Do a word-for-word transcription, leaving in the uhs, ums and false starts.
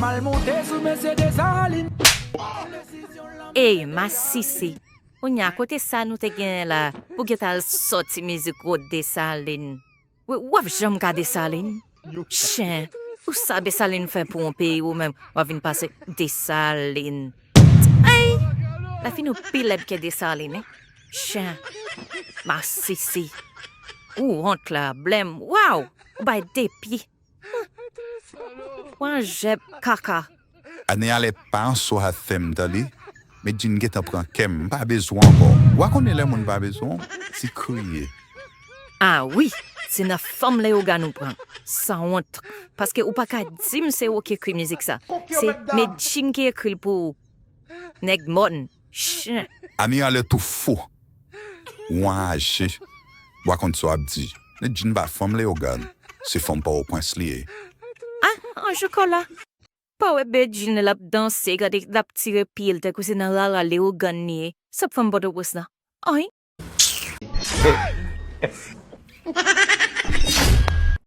Al monte sou mesye Desalin. Ey, masisi. Kounye a, kote sa nou te genyen la pou gentan al sòti mizik Rod Desalin? W ap janm ka Desalin? Chen, ou sa Desalin fè pou yon peyi ou menm w ap vin pase Desalin? Ey! Lafini w pi lèd ke Desalin, wi. Chen, masisi. Ou wont la, blèm, waw! Ou bay de pye. Pran jèb kaka. Ane a lè pa an swa fè m tande. Medjine gentan pran kè m, m pa bezwen w ankò. W a konnen lè moun pa bezwen w, se kriye. Ah wi, se nan fanm Leyogàn ou pran. Sanwont. Paske ou pa ka di m se ou ki ekri mizik sa. Se Medjine ki ekri l pou ou. Nèg mòn. Chen. Ane a lè tou fou. Ou anraje. W a konn sa w ap di. Medjine pa fanm Leyogàn. Se fanm Pòtoprens li ye. Ah, anjou kò la. Pa wè Medjine l ap danse, gade l ap tire pye l tankou se nan rara Leyogàn li ye. Sa p fanm Pòtoprens la. Ay.